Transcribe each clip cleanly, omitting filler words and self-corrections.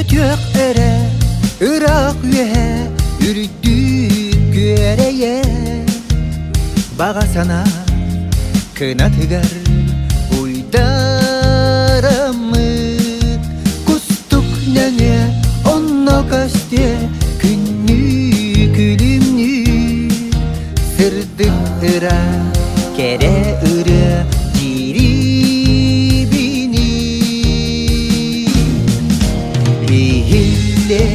Көтүөх эрэ ыраах үөһэ үрдүү күөрэйэ Баҕа санаа кынатыгар уйдараммыт Кустук нөҥүө онно көстүө күннүү күлүмнүү Сырдык ыра кэрэ ырыа дьириибини Иһиллэ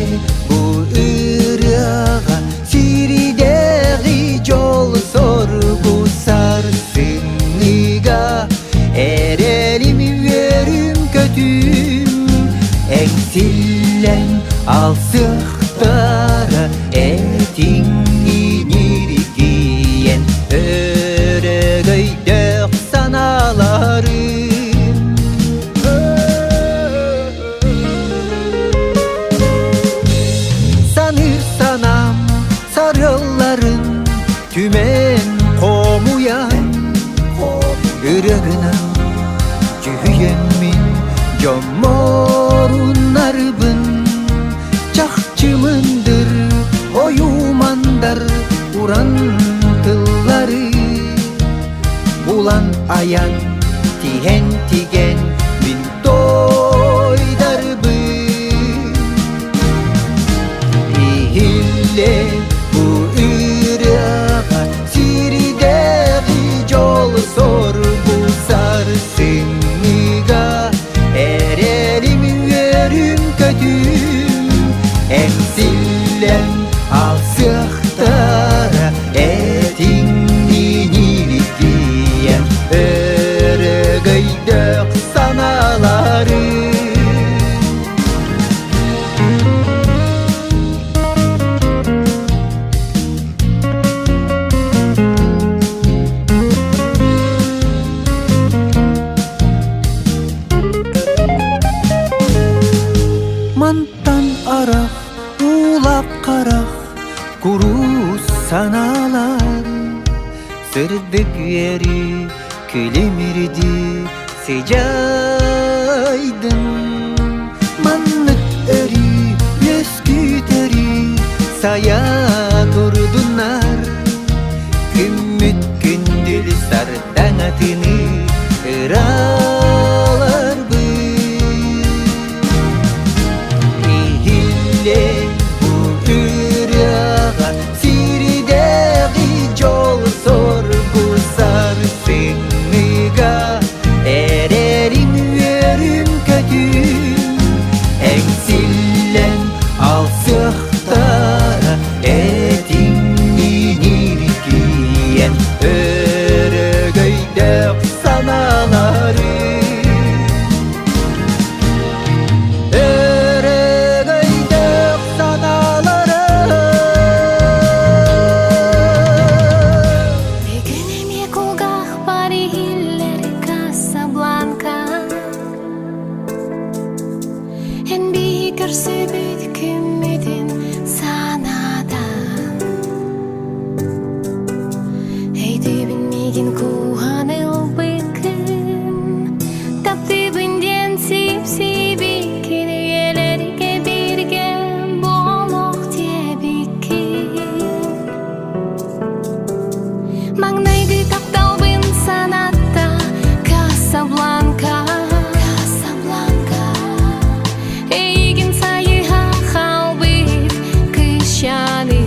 бу ырыаҕа сирдээҕи дьол соргу сарсыҥҥыга эрэлим үөрүм көтүүм эҥсиллэн алсыахтара этиҥҥиниргийэн өрөгөйдөөх санааларым. Саныыр санаам сарыалларын түмэн хомуйан ырыа гынан дьүһүйэммин дьомморунарбын чахчы мындыр ойуумандар уран тыллары булан айан тиһэн тигэн мин тойдарбын иһиллэ бу ырыаҕа сирдээҕи дьол соргу сарсыҥҥыга эрэлим үөрүм көтүүм эҥсиллэн алсыахтара этиҥнииниргийэн өрөгөйдөөх санаалары. Мантан арах, уулап харах, куруус санаалар Сырдык үөрүү күлүмүрдүү сыдьаайдын Маннык өрүү үөскүүтөрүү сайа турдуннар Күммүт күндүл сардаҥатыныы ыраларбыт Иһиллэ бу ырыаҕа сирдээҕи дьол соргу сарсыҥҥыга эрэрим үөрүм көтүүм эҥсиллэн алсыахтара этиҥнииниргийэн өрөгөйдөөх санаалары. Өрөгөйдөөх санаалары. Бүгүн эмиэ кулгаах бар иһиллэр Касабланка Эн биһи көрсүбүт күммүтүн санаатан Өйдүүбүн миигин кууһан ылбыккын Таптыыбын диэн сип-сибиккин үйэлэргэ бииргэ буолуох диэбиккин Маҥнайгы тапталбын санатта Касабланка, Касабланка Эйигин сайыһа хаалбыт кыысчааны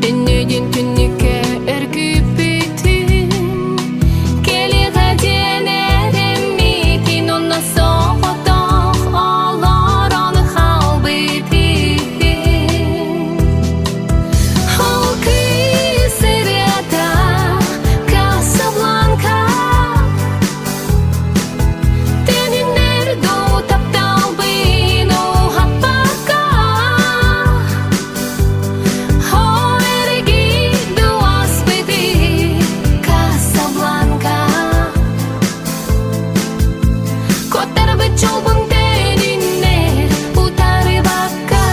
Түннүгүн түннүккэ өргүппүтүн Кэлиэҕэ диэн эрэммитин Онно соҕотох олорон хаалбытын Ол кыыс ырыата Касабланка Төнүннэр дуу тапталбын уһаппакка Касабланка Куоттарбыт чолбун төнүннэр утарыбакка.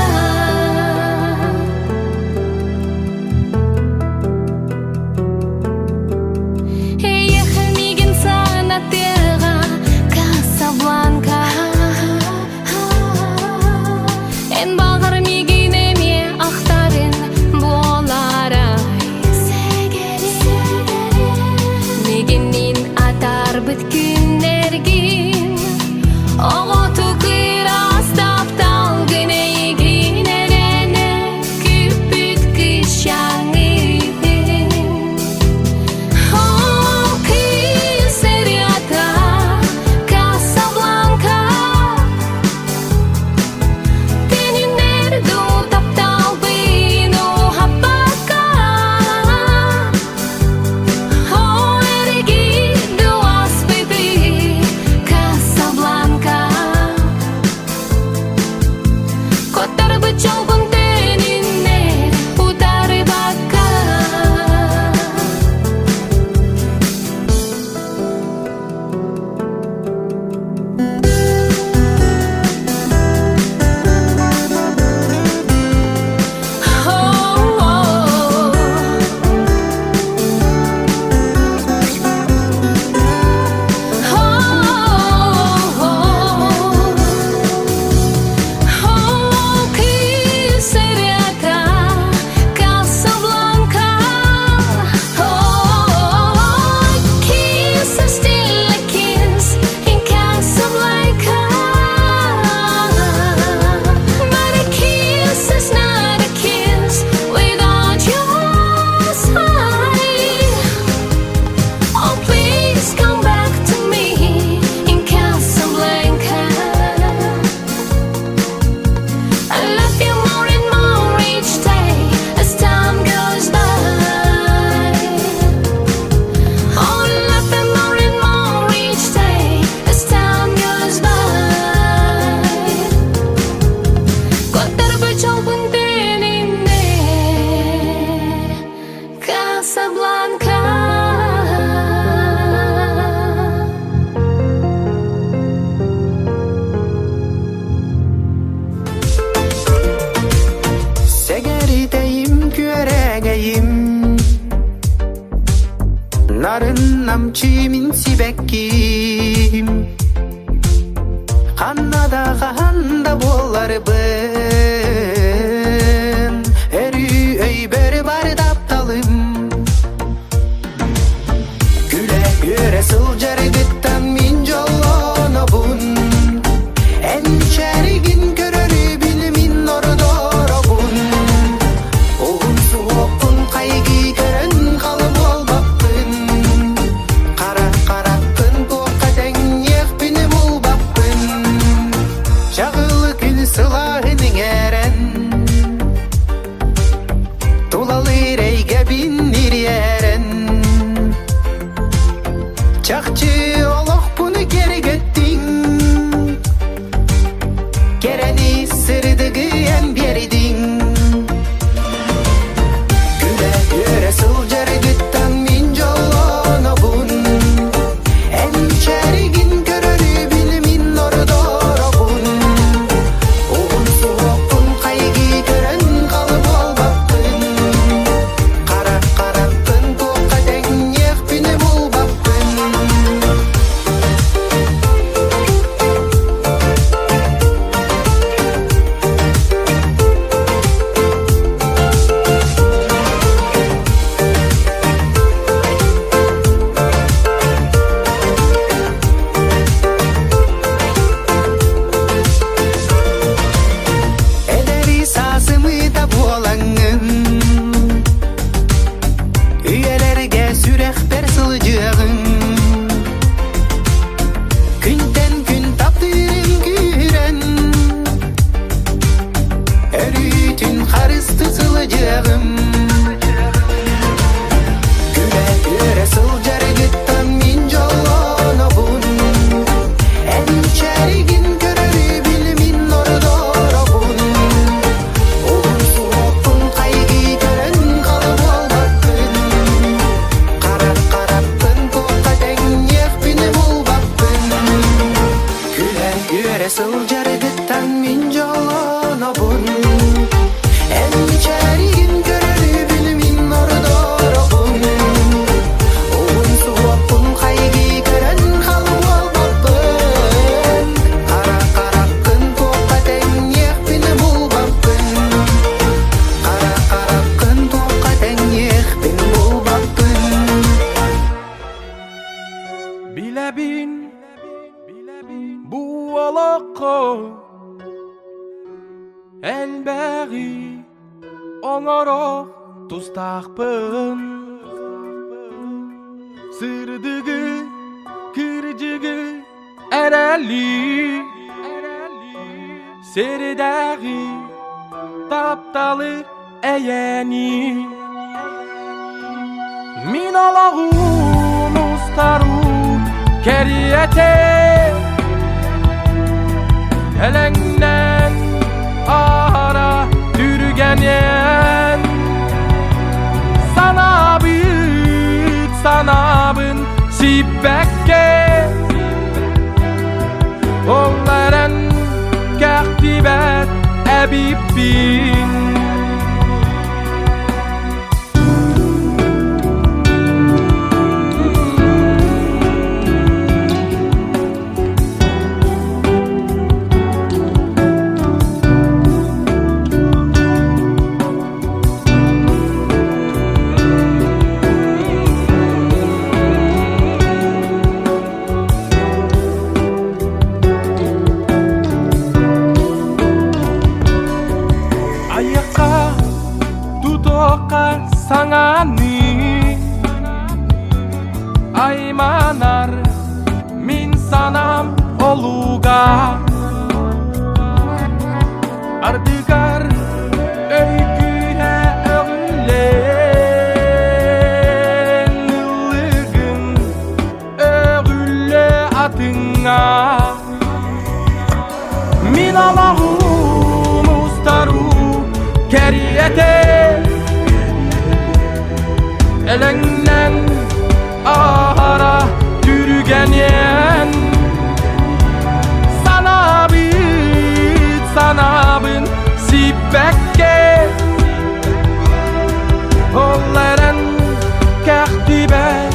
Эйиэхэ миигин санатыаҕа Касабланка. да хаһан да буолларбын Өрүү өйбөр бар тапталым Күлэ-үөрэ сылдьаргыттан мин дьоллонобун Эн мичээригин көрөрүбүн мин ордоробун Уһун суһуоххун хайгыы көрөн халы буолбаппын Хара хараххын туохха тэҥниэхпин булбаппын Чаҕыл күн сылааһын иҥэрэн Тулалыыр эйгэбин ириэрэн Чахчы олохпун кэргэттиҥ Кэрэни сырдыгы эн биэрдиҥ Күлэ-үөрэ сылдьаргыттан мин дьоллонобун Эн чэригин көрөрүбүн мин ордоробун Уһун суһуохпун хайгыы көрөн халы буолбаппын Хара харахпын туохха тэҥниэхпин булбаппын Эдэри саасымыта буолаҥҥын Үйэлэргэ сүрэхпэр сылдьыаҕыҥ Күнтэн күн таптыырын күүрэн Өрүүтүн харысты сылдьыаҕым Күлэ-үөрэ сылдьаргыттан мин дьоллонобун Эн чэригин көрөрүбүн мин ордоробун Уһун суһуохпун хайгыы көрөн халы буолбаппын Хара харахпын туохха тэҥниэхпин булбаппын Күлэ-үөрэ сылдьаргыттан мин дьоллонобун Эн мичээригин көрөрүбүн мин ордоробун Уһун суһуохпун хайгыы көрөн хал буолбаппын Хара хараххын туохха тэҥниэхпин булбаппын Хара хараххын туохха тэҥниэхпин булбаппын Билэбин бу олоххо элбэҕи оҥоро тустаахпын Сырдыгы, кырдьыгы эрэли Сирдээҕи тапталы эйэни Мин олоҕум устару кэриэтэ Элэҥнэн аара түргэнэн Санаабыт санаабын сиппэккэ Ол эрэн кэхтибэт эбиппин Айахха тутуохха саҥаны айманар мин санаам олуга Ардыгар өй күүһэ өҕүллэн ыллыгын өҕүллэ атыҥҥа Мин олоҕум устару кэриэтэ Элэҥнэн аһара түргэниэн Санаабыт санаабын сиппэккэ Ол эрэн кэхтибэт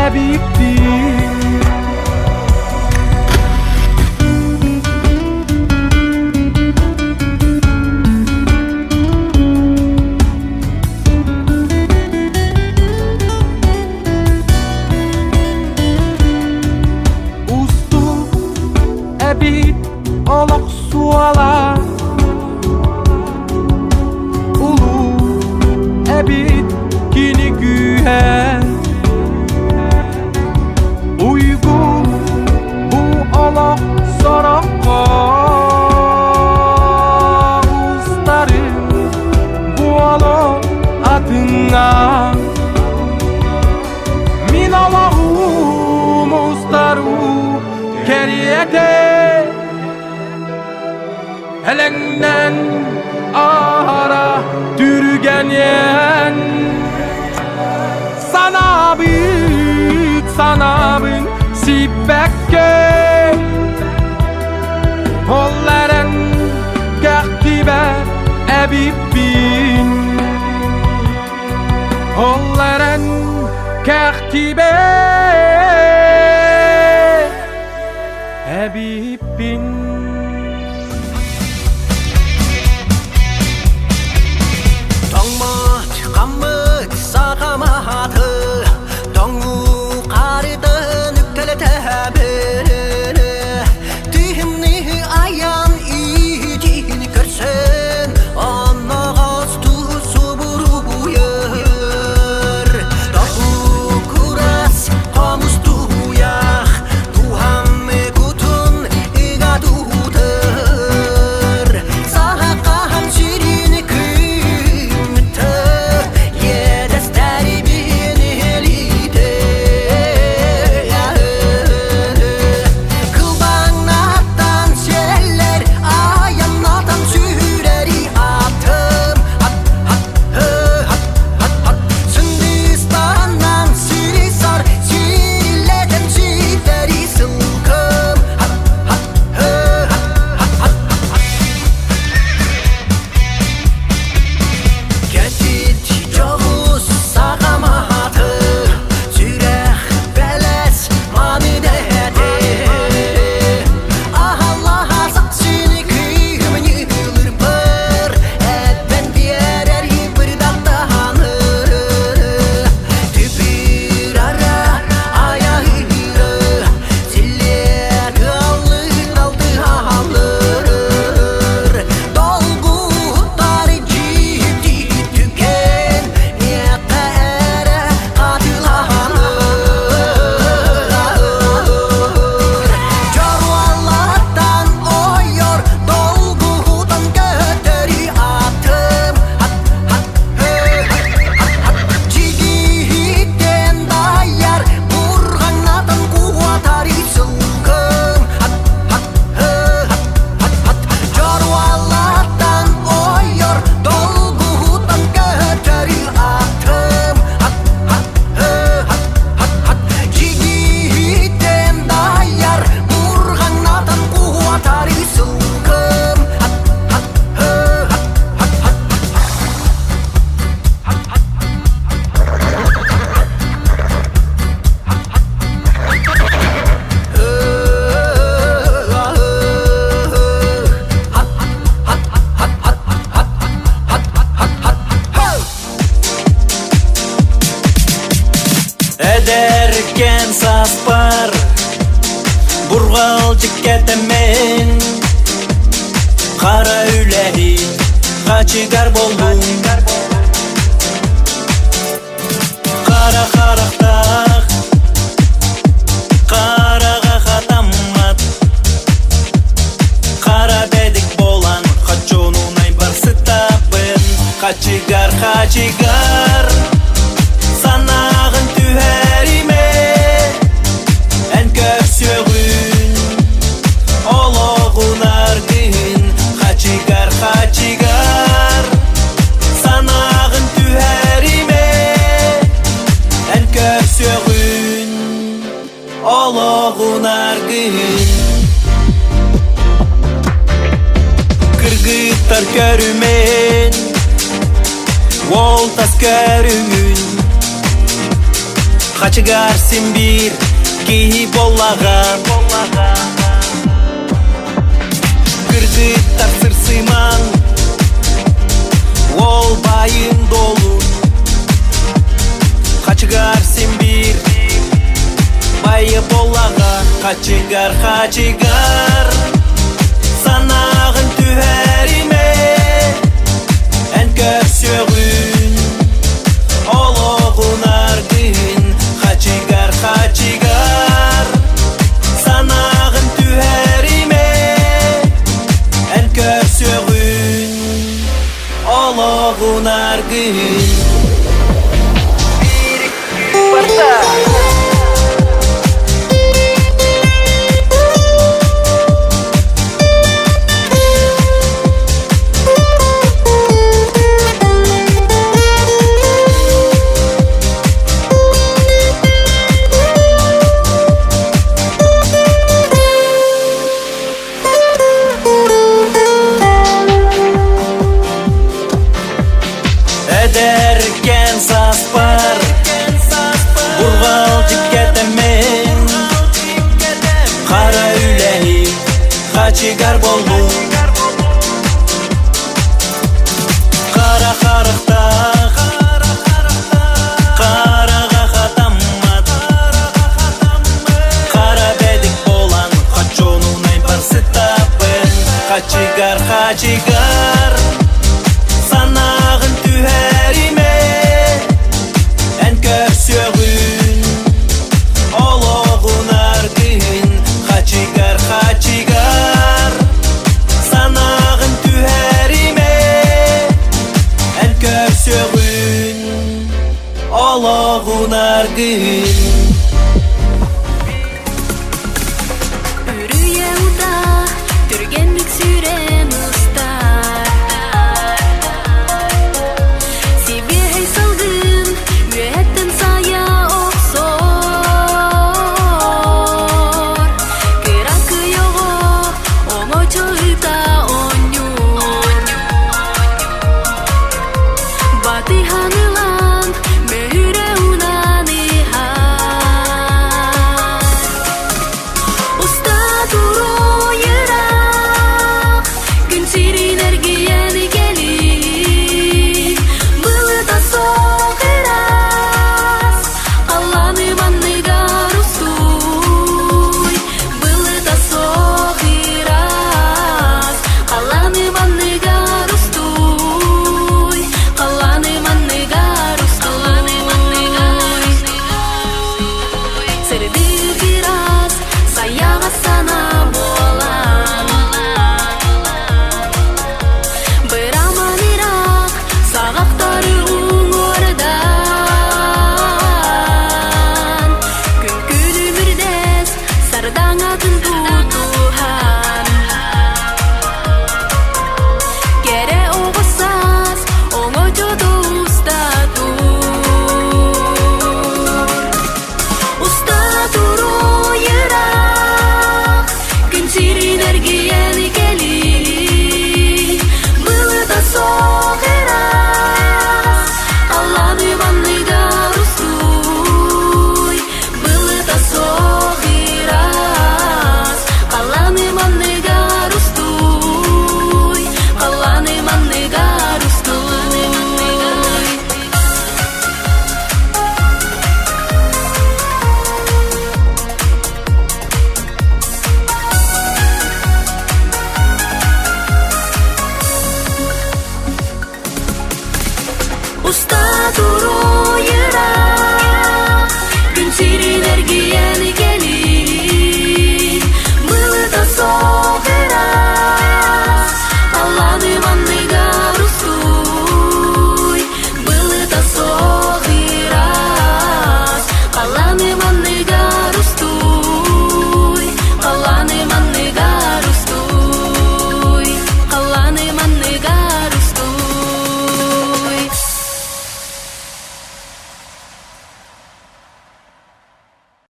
эбиппин. Эбит олох суола Улуу эбит кини күүһэ Уйгу бу олох сороххо Устарын буоло атыҥҥа Мин олоҕум устаруу кэриэтэ Элэҥнэн аһара түргэниэн Санаабыт санаабын сиппэккэ Ол эрэн кэхтибэт эбиппин Ол эрэн кэхтибэт эбиппин Тоҥмут, хаммыт сахамааты, тоҥуу харытын үктэлэтэбин. Тыһымны айан иитин көрсөн, онноҕос субуруйар. Тоһукурас хомус туйах, туһаммы кутун ыга тутар. Саха сирин күммүтэ, иэдэстэри биэнэлитэ. Кылбаҥнаттан сиэллэр, айаннатан сүүрэри атым. Ат, ат, ат, ат, ат. Сындыстаннан сири сар, сирилетен ситэри сылкым. Ат, ат, ат, ат, ат, ат. Кэтит дьоҕус саҕамааты, сүрэх бэлэс маны дэһэтэ. Аһаллаһа саксыны кыымньыылырбыр, эбэн биэрэр бырдаттаһаны. Түбүр-ара айаһыыры, силлиэ тыаллыын алтыһаллыр. Долгутар дьикти түгэн, миэхэ эрэ хатыланар. Дьоруоллартан ойор, долгутан көтөрү атым. Хат, хат, хат, хат, Чигиттен даяр, бурҕаҥнатан куотар сылгым. Хат, хат, хат, хат, Дьоруоллартан ойор, долгутан көтөрү атым. Хат, хат, хат, хат, хат, Чигиттен даяр, бурҕаҥнатан куотар сылгым. Хат, хат, хат, хат, хат. Эдэркээн сааспар бурҕалдьык кэтэммин Хара үлэһит хачыгар буоллум Хара харахтаах хараҕа хатаммат Хара бэдик буолан хоччуонунай барсытабын Хачыгар, хачыгар санааҕын түһэримэ Эн көрсүөҕүн олоҕун аргыһын Хачыгар, хачыгар санааҕын түһэримэ Эн көрсүөҕүн олоҕун аргыһын Кыргыттар көрүмэн уол тас көрүҥүн Хачыгар син биир киһи буоллаҕа Кыргыттар сырсымаҥ уол баайын долун Хачыгар син биир байы буоллаҕа Хачыгар, хачыгар. аргыһын. Эдэркээн сааспар бурҕалдьыт кэтэммин Хара үлэһит хачыгар буоллум Хара харахтаах хараҕа хатаммат Хара бэдик буолан хоччуонунай барсытабын Хачыгар, хачыгар санааҕын түһэримэ Эн көрсүөҕүн олоҕун аргыһын Хачыгар, хачыгар санааҕын түһэримэ Эн көрсүөҕүн олоҕун аргыһын.